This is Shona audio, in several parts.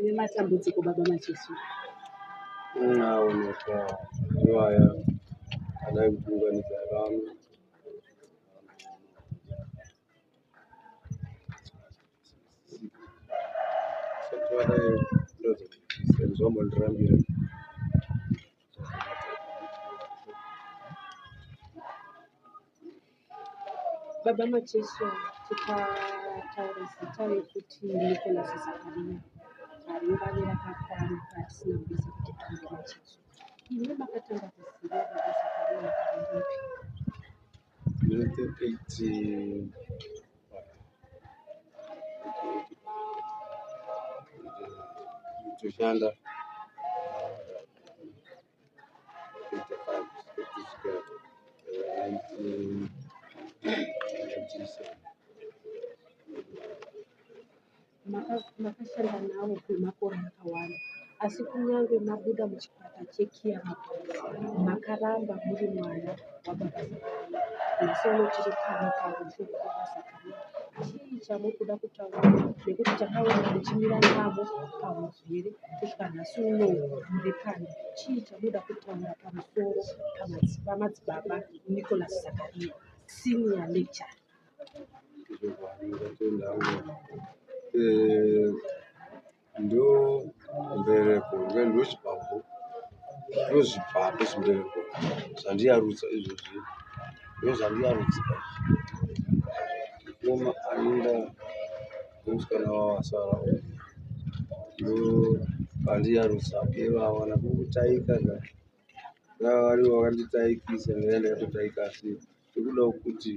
Nematambudziko baba Macheso. Aonekwa iwaya adai kutiunganidza vanhu. Zvambondirambira. Baba Macheso, tikataura zita rekuti Nicholas Zakaria haringave rakakwana patisina kuisa kuti Andrew Macheso. Imi makatanga kuziva Baba Zakaria makore ripi? 1980 toshanda 85 kusvika 1997. Makashanda navo kwemakore akawanda, asi kunyange mabuda muchikwata cheKhiama Boys, makaramba muri mwana wababa Zakaria. Nhasi uno tiri pano parufu rwababa Zakaria. Chii chamuri kuda kutaura nekuti takaona muchimira navo pahurwere kusvika nhasi uno muri pano. Chii chamunoda kutaura pamusoro pamadzibaba Nicholas Zakaria, senior lecturer? Ndo mbereko ndochibambo ndozvibambo zvimbereko zvandiyarutsa izvozvi ndozvandiyarutsa mukoma anoenda nemusikana wavo asara uyu ndovandiyarutsa ivava nakutaika varivo vakanditaikisa ndanga ndakatotaika asi nekuda kwekuti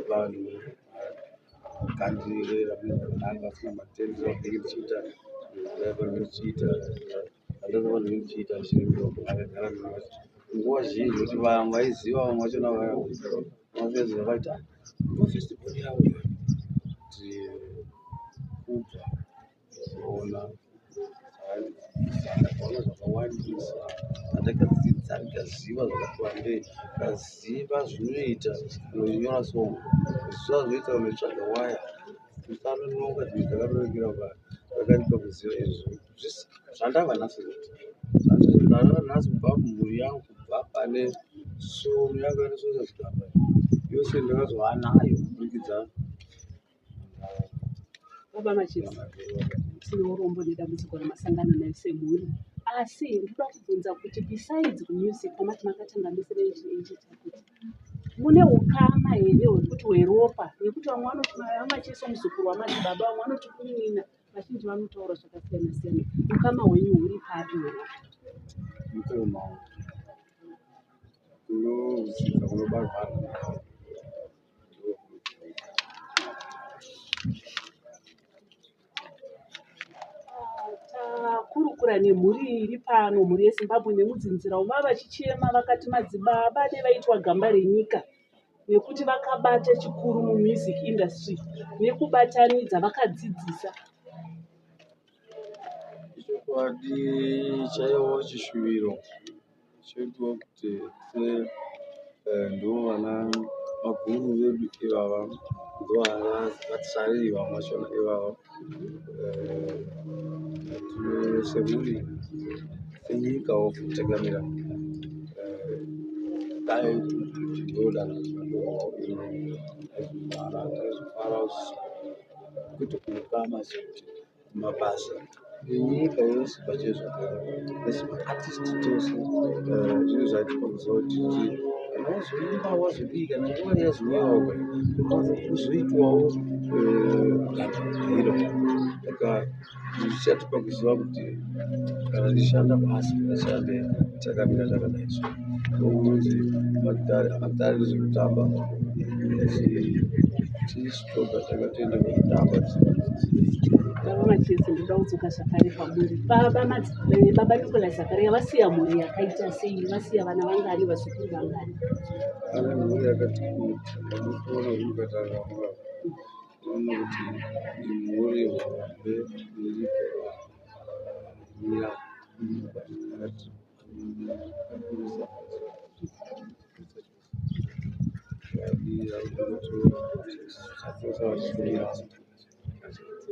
vanhu vakandirera zvakanaka vasina matendo ndinenge ndichiita zvandaifanira kuita zvandaifanira kuita ndakagara nguva zhinji nekuti vamwe vaiziva vamwe vachona vapedza vaita ndofestival yavo kuti kubva Ona ndakaona zvakawandisa zvandakadzidza ndikaziva zvakati wandei ndikaziva zvinoita kunonyora song kuziva zvinoita kunotsvaga waya kusanononga dzimwe dzakarerekera zvakandipa kuziva izvo zvandava nhasi zvandava nhasi kubva mumhuri yangu kubva pane sono yangu yandisooza zvikapa yose ndakazova nayo kuburikidza Baba Macheso, tine urombo nedambudziko ramasangana nayo semhuri, asi ndinoda kubvunza kuti besides kumusic kwamati makatanga mese 1980 kuti mune ukama here hwekuti hweropa nekuti vamwe vanoti vaMacheso muzukuru wamadzibaba vamwe vanoti munin'ina vazhinji vanotaura zvakasiyana siyana ukama hwenyu huri papi hweropa? Mukoma unoziva unobarwa Takurukura nemhuri iri pano, mhuri yeZimbabwe nemudzinzira umu vava vachichema vakati madzibaba nevaitwa gamba renyika nekuti vakabata chikuru mumusic industry nekubatanidza vakadzidzisa. Chokwadi chaiwo chishuviro cheduwo kuti se ndovana maguru vedu ivava ndovavatsariri vamwe vachona ivava semhuri senyikawo futi takamira dai ndodanho taizofara taizofara kwete kukama asi kuti mabasa enyika yose pachezvo asi maartist tose zvinhu zvatipa kuziva kuti kana wazoimba wazodii kana nguva yazouyawo unokwanisa kuzoitwawo gandiro saka zvichatipa kuziva kuti kana tichishanda basa ngatishande takamira takadai so unonzi magitare magitare ndezvekutamba asi tichitoga takatoenda kutamba. Baba Machetse, ndoda kudzoka zvakare kwamuri. Baba Baba Nicholas Zakaria vasiya mhuri yakaita sei? Vasiya vana vangani, vazukuru vangani? Ane mhuri yakati kuti, unoona kuti ukatarira unoona kuti imhuri hombe iripo vanomira vakati vakurisa.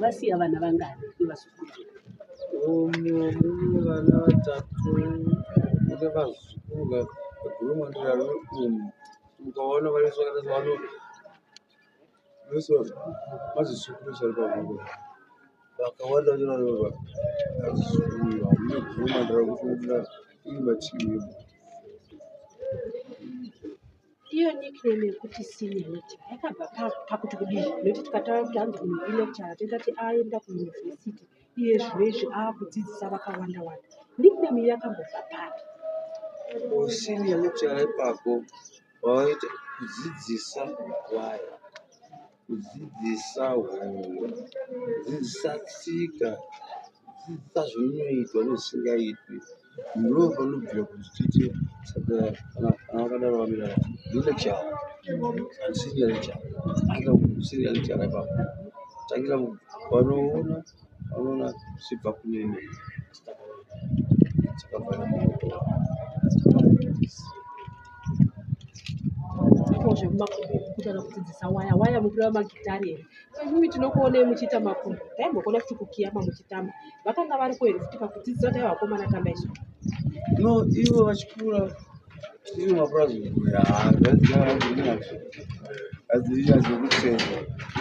Vasiya vana vangani nevazukuru vangani? Umu mune vana vatatu mune vazukuru vaguru mandira umu mukaona vaiswa vese mazisukuru sari pamwe vakawanda vachona vazukuru mune guru mandira kufungira imba chii. Iyo nickname yekuti senior lecturer yakabva pakuti kudii? Nekuti tikataura kuti hanzi munhu ilecturer tingati aenda kuyunivhesiti iye zvino izvi aakudzidzisa vakawanda wanda. Nickname iyi yakambobva papi? Senior lecturer ipapo vaita kudzidzisa waya, kudzidzisa hunhu, kudzidzisa tsika, kudzidzisa zvinoitwa nezvisingaitwi. Ndo panobvira kuti tiite saka kana vakadaro vamira lecturer and senior lecturer. Tangira senior lecturer ipapo. Tangira vanoona vanoona zvichibva kunene. Takabva Ko zvemakumbo kutanga kudzidzisa waya waya mukureva magitari here? Imimi tinokuonei muchiita makumbo taimbokuona futi kukiyama muchitamba vakanga variko here futi pakudzidzisa kuti aiwa vakomana tamba izvo? No, ivo vachikura tiri mumapurazi adzirinyatso kutsenza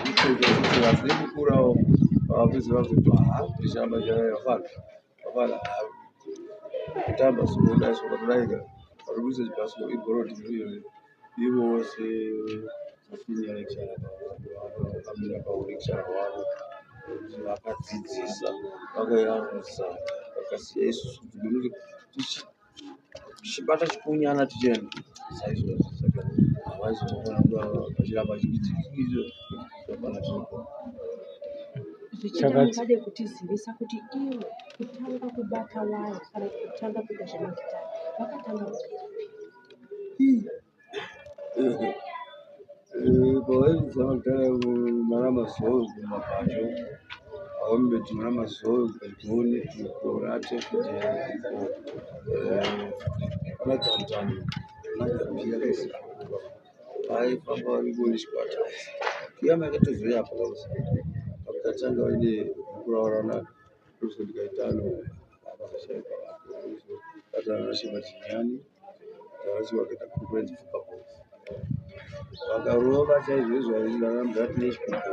kutsenza asi nekukurawo vapedza vakuti ha tichiramba vafana vafana kutamba sokudai sokudai varikuisa chibhasikoro ibhoro ivo vose senior lecturer vakamira paulecturer hwavo vakadzidzisa vakayamutsa vakasiya isusu kuti tichibata chikunyana tichienda saizvozvo saka havaizofanira kuva vachiramba vachiita zvafana tiripo. Zvichida mungade kutizivisa kuti ivo kutanga kubata waya kana kutanga kuita zvemagitari vakatanga gore ripi? Pavairidza magitare muna Mazowe kumapato aombeti muna Mazowe kugoni kurate kuna Gantani kuna Gambia vaifamba variko nechikwata. Kiyama yakatozouya apa kabisa vakatanga vaine kuraurana Robson Gaitano vakazoshaikwa vatana naShema Chinyani tavachi vakaita conference Pfuka Boys vakarova chaizvo izvo vairamba nechikupo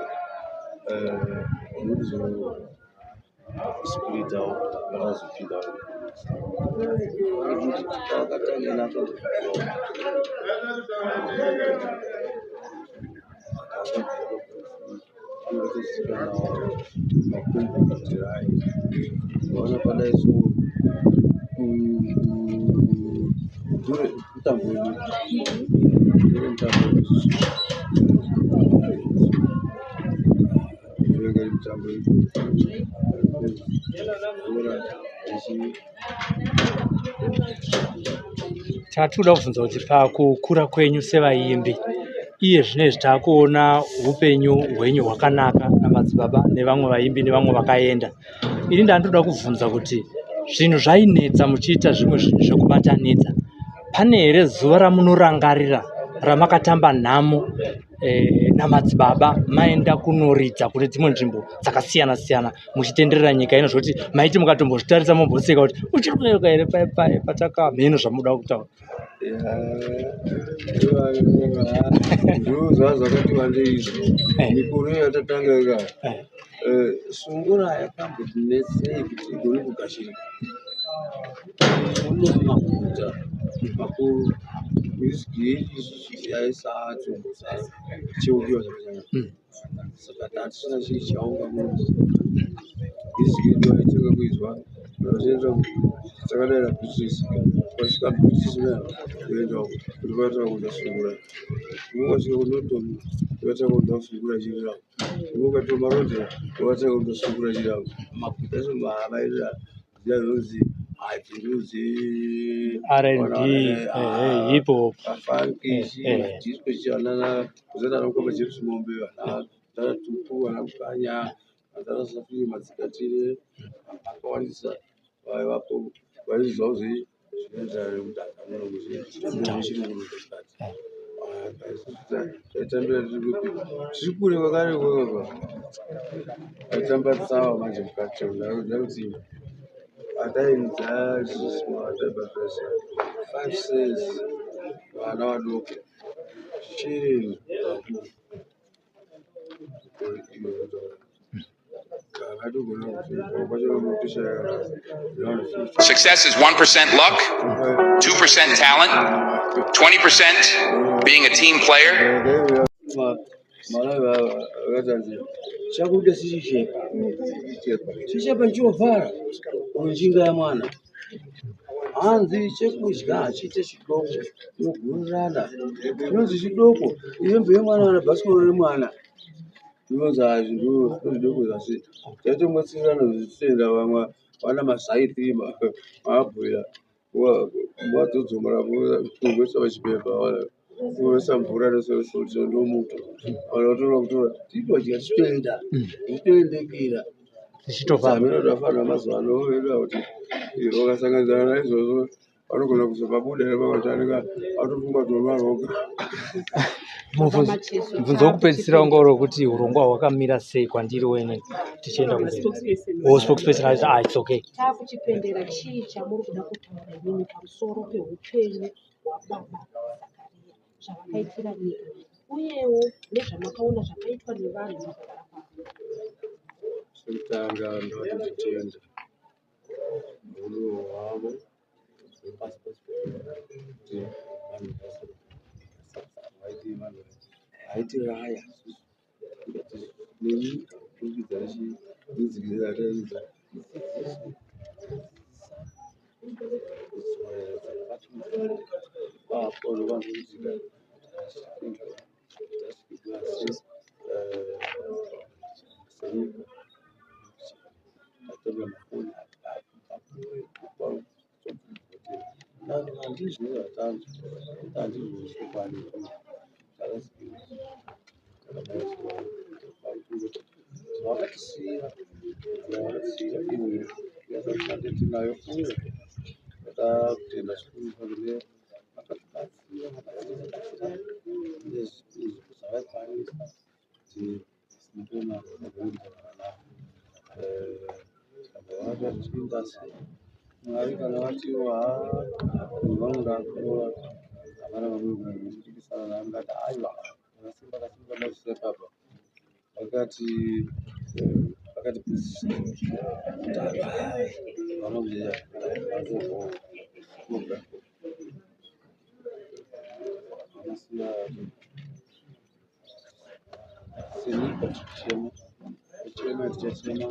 nokuzosplitawo vakazopinda vakatanga nato makumbo kuti hai vaona padai so dhure mutambo wedu dhure mutambo wedu dhure mutambo wedu bhora Tatoda kubvunza kuti pakukura kwenyu sevaimbi iye zvinezvi taakuona upenyu hwenyu hwakanaka namadzibaba nevamwe vaimbi nevamwe vakaenda. Ini ndandoda kubvunza kuti zvinhu zvainetsa muchiita zvimwe zvinhu zvekubatanidza. Pane here zuva ramunorangarira ramakatamba nhamo namadzibaba maenda kunoridza kune dzimwe nzvimbo dzakasiyana siyana muchitenderera nyika ino zvekuti maiti mukatombozvitarisa momboseka kuti uchiri kuyeuka here pai pai pataka mheno zvamunoda kutaura? Ndo zvaa zvakati wandei izvo mikuru yatatanga ika sungura yakambotinetsei kuti igone kugashirika muno mumaguta makuru music yedu isusu yaisacheukiwa zvakanyanya saka tatisina chii chaunga muno music yedu yaitanga kuizwa takadaira Beatrice wasvika Beatrice uya kuenda kuti vatanga kuda sungura wasvika kuNorton vatanga kuda sungura chirira ukatora Marondera vatanga kuda sungura chirira maguta acho vairira dziya dzinonzi hadzinonzi R&B, hip hop, funk disco chianana kuzoti ana mukoma James Mombe vana Dara Tuku vana Mukanya vana Safiri Madzikatire akawandisa vaivapo vaizwa zvinoenderana nekuti. Taitambira tiri kupi? Tiri kure kwakare ikoko. Taitamba tsawa manje mukati ndakuti atairidza isusu ataibhadharisa 5 cents vana vadoko, shilling vakuru. Kana togona kuti kwacho kutoshaya. Success is 1% luck, 2% talent, 20% being a team player, Malawi vakati chakudya sichichepa chichepa nchiovhara unjinga ya mwana hanzi chekudya hachiite chidoko tinogurirana chinonzi chidoko ihembe yemwana kana bhasikoro remwana inonzi hazvi ndo zvidoko zvasi taitombotsirirana zvichitoenda vamwe vana mazai maabhuya wadzodzomora voisa pachipepa voisa mvura nesoto ndomuto vanhu vatora kutora titodya tichitoenda tichitoendekera. Tichitofamba. Hameno tafanira mazuva ano vedu kuti vakasanganidzana naizvozvo vanogona kuzopabuda here anenge atofunga kuti unovaroga. Mubvunzo wekupedzisira wanga uri wekuti urongwa hwakamira sei kwandiri wene tichienda kumberi. Oh, spokesperson, ah, it's okay. Taakuchipendera, chii chamuri kuda kutaura imimi pamusoro peupenyu hwababa Zakariya, zvavakaitira nyika uyewo nezvamakaona zvakaitwa nevanhu mukugara kwavo? Sekutanga ndoti nditende rudo rwavo pasi pasi kuti vanhu vese vaiti vanhu vaitiraya nenyika kuburikidza nemusic yatairidza ipapo ndokwanisa kuti asi senyika tatora mafoni handizvo zvatanzwa handizvo zvokwadi. Zvavakatisiyira iwe yatakande tinayo uye toda kutenda zvikuru kune vakatibatsira vakatibatsira nezvipo zvavaikwanisa kuti mupe zvakanaka. Mwari kana vatiwo haa munhu vanoda akura hapana vamwe vachipikisana navo ndati aiwa vakasimba kasimba ndazvisiya ipapa vakati vakati vanobuya vanobva vanosiya senyika tichichema tichema tichachema.